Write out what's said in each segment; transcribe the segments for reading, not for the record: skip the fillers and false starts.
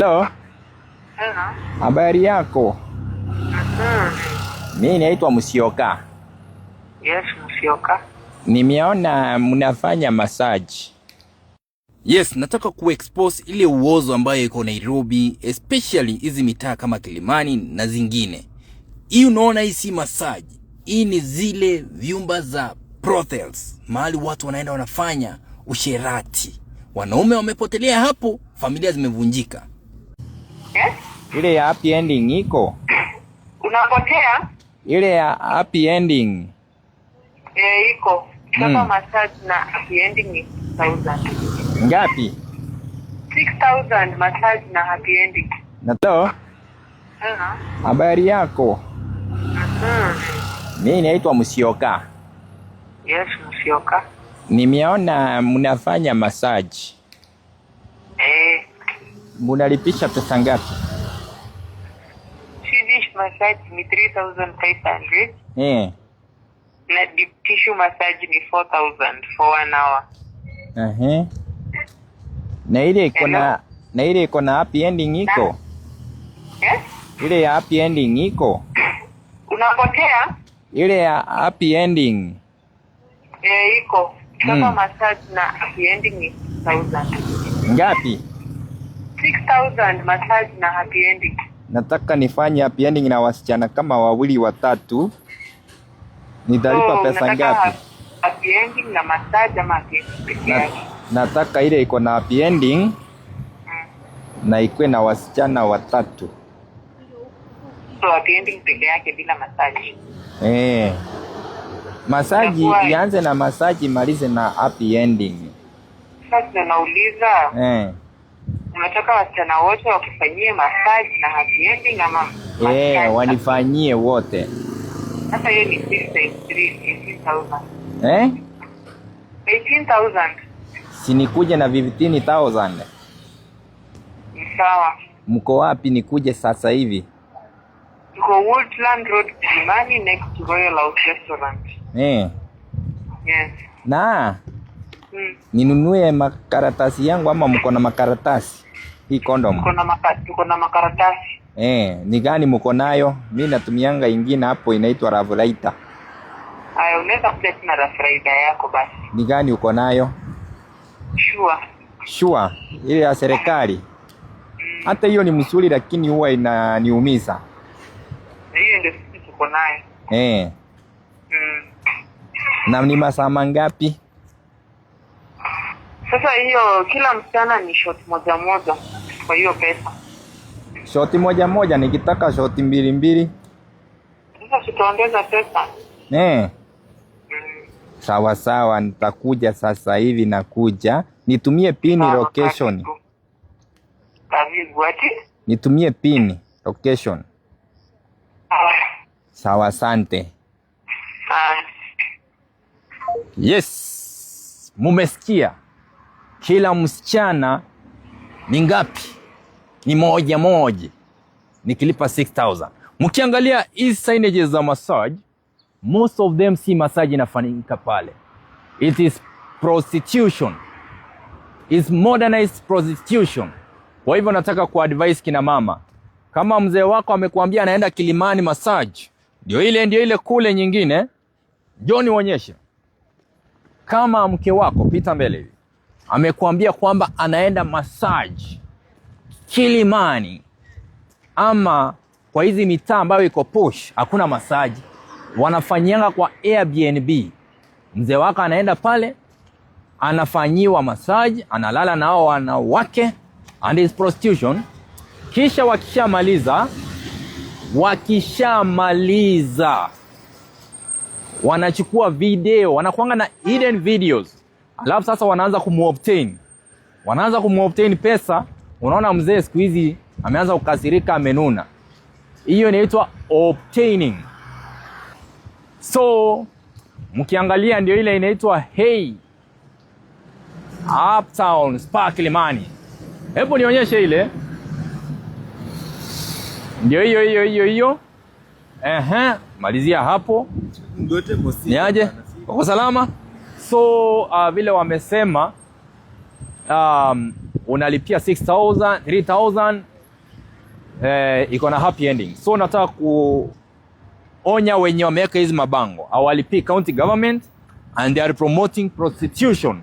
Hello. Hello. Habari yako? Nzuri. Mimi naitwa Musyoka. Yes, Musyoka. Nimeona mnafanya massage. Yes, nataka kuexpose ile uozo ambayo iko Nairobi, especially hizi mitaa kama Kilimani na zingine. Hii unaona, hii si massage. Hii ni zile vyumba za brothels, mahali watu wanaenda wanafanya usherati. Wanaume wamepotelea hapo, familia zimevunjika. Yes? Ile ya happy ending iko? Unapotea? Ile ya happy ending. Eh, iko. Kama massage na happy ending ni 6,000. Ngapi? 6,000 massage na happy ending. Hello. Hello. Habari yako? Nzuri. Mimi naitwa Musyoka. Yes, Musyoka. Nimeona mnafanya massage. Eh, Munalipisha pesa ngapi? Swedish massage ni 3,500 na deep tissue massage ni 4,000 for one hour. Ehe. Na ile iko na happy ending iko? Yes? Ile ya happy ending iko? Unapotea? Ile ya happy ending. Eh, iko. Kama massage na happy ending ni 6,000. Ngapi? 6,000 massage na happy ending. Nataka nifanye happy ending na wasichana kama wawili watatu. Nitalipa So, pesa unataka ngapi? happy ending na massage ama happy ending peke yake? Nataka ile iko na happy ending na ikuwe na wasichana watatu. So happy ending peke yake bila massage. Eh. Massage ianze na massage, imalize na happy ending. Sasa ndio nauliza, unataka wasichana wote wakufanyie massage na happy ending ama Eh, massage? wanifanyie wote. Sasa hiyo ni 6 times 3, 18,000. Eh? 18,000. Si nikuje na 15,000. Ni sawa. Mko wapi nikuje sasa hivi? Tuko Woodland Road, Kilimani, next to Royal House Restaurant. Yes. Na ninunue makaratasi yangu ama mko na makaratasi? Hii condom. Tuko na makaratasi. Eh, ni gani mko nayo? Mi natumianga ingine hapo inaitwa Ravulaita. Haya, unaweza kuja tena Rough Rider yako basi. Ni gani uko nayo? Sure. Sure, ile ya serikali. Hata hiyo ni mzuri lakini huwa inaniumiza. Hiyo ndio sisi tuko nayo. Na ni masaa mangapi? Sasa hiyo kila msichana ni shot moja moja kwa hiyo pesa. Shot moja moja, nikitaka shot mbili mbili. Sasa tutaongeza pesa. Sawa sawa, nitakuja sasa hivi nakuja. Nitumie pin Sawa, location. karibu. Karibu ati? Nitumie pin location. Sawa. Sawa, asante. Haya. Yes, mumesikia. Kila msichana ni ngapi? Ni moja moja, nikilipa 6000. Mkiangalia hizi signages za massage, most of them si massage inafanyika pale. It is prostitution. It's modernized prostitution. Kwa hivyo nataka kuadvise kina mama, kama mzee wako amekuambia anaenda Kilimani massage, ndio ile kule nyingine, njoo nionyeshe. Kama mke wako, pita mbele hivi, amekuambia kwamba anaenda massage Kilimani ama kwa hizi mitaa ambayo iko posh, hakuna massage, wanafanyianga kwa Airbnb. Mzee wako anaenda pale anafanyiwa massage, analala na hao wanawake and is prostitution. Kisha wakishamaliza wanachukua video, wanakuanga na hidden videos, alafu sasa wanaanza kumuobtain pesa. Unaona mzee siku hizi ameanza kukasirika, amenuna. Hiyo inaitwa obtaining. So mkiangalia ndio ile inaitwa Hey Uptown Spa Kilimani. Hebu nionyeshe ile, ndio hiyo hiyo hiyo hiyo. Ehe, malizia hapo. Ni aje? Uko salama? So vile wamesema unalipia 6000, 3000. iko na happy ending. So nataka kuonya wenye wameweka hizi mabango, hawalipii county government and they are promoting prostitution.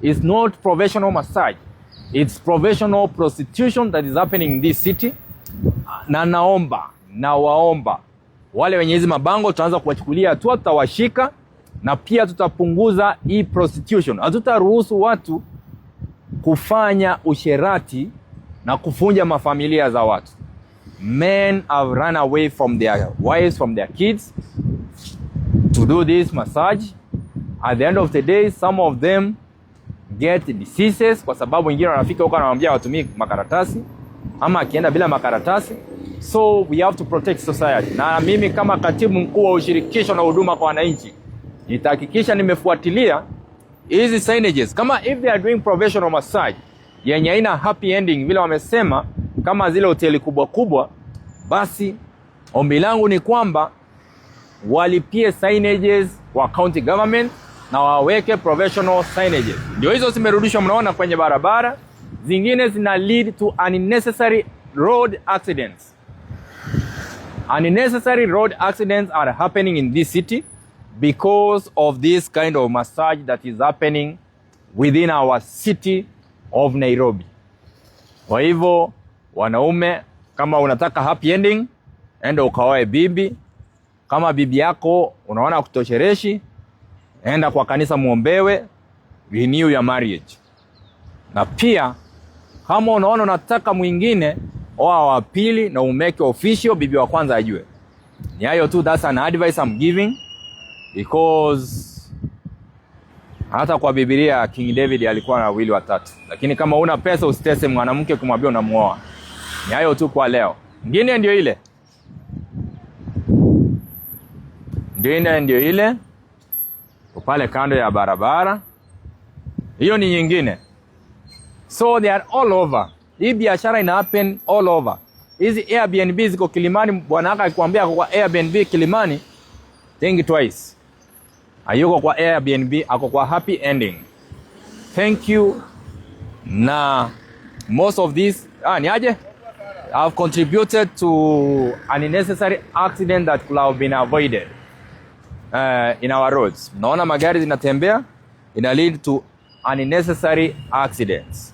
It's not professional massage, it's professional prostitution that is happening in this city. Na naomba na waomba wale wenye hizi mabango, tutaanza kuwachukulia hatua, tutawashika na pia tutapunguza hii prostitution. Hatutaruhusu watu kufanya usherati na kuvunja mafamilia za watu. Men have run away from their wives, from their kids to do this massage. At the end of the day, some of them get diseases kwa sababu wengine wanafika huko wanamwambia watumie makaratasi ama akienda bila makaratasi. So we have to protect society. Na mimi kama katibu mkuu wa ushirikisho na huduma kwa wananchi nitahakikisha nimefuatilia hizi signages, kama if they are doing professional massage yenye haina happy ending vile wamesema, kama zile hoteli kubwa kubwa, basi ombi langu ni kwamba walipie signages wa county government na waweke professional signages. Ndio hizo zimerudishwa, mnaona kwenye barabara, zingine zina lead to unnecessary road accidents. Unnecessary road accidents are happening in this city because of this kind of massage that is happening within our city of Nairobi. Kwa hivyo wanaume, kama unataka happy ending, enda ukaoe bibi. Kama bibi yako unaona kutoshereshi, enda kwa kanisa muombewe, renew your marriage. Na pia kama unaona unataka mwingine, oa wa pili na umeke official, bibi wa kwanza ajue. Ni hayo tu, that's an advice I'm giving because hata kwa Biblia King David alikuwa na wawili watatu, lakini kama una pesa usitese mwanamke kumwambia unamuoa. Ni hayo tu kwa leo. Ngine ndio ile, ndio ile, ndio ile pale kando ya barabara, hiyo ni nyingine. So they are all over. Hii biashara ina happen all over. Hizi Airbnb ziko Kilimani, bwana wako akikwambia ako kwa Airbnb Kilimani, think twice. Hayuko kwa Airbnb, ako kwa happy ending. Thank you. Na most of these ni aje have contributed to unnecessary accident that could have been avoided in our roads. Naona magari zinatembea, ina lead to unnecessary accidents.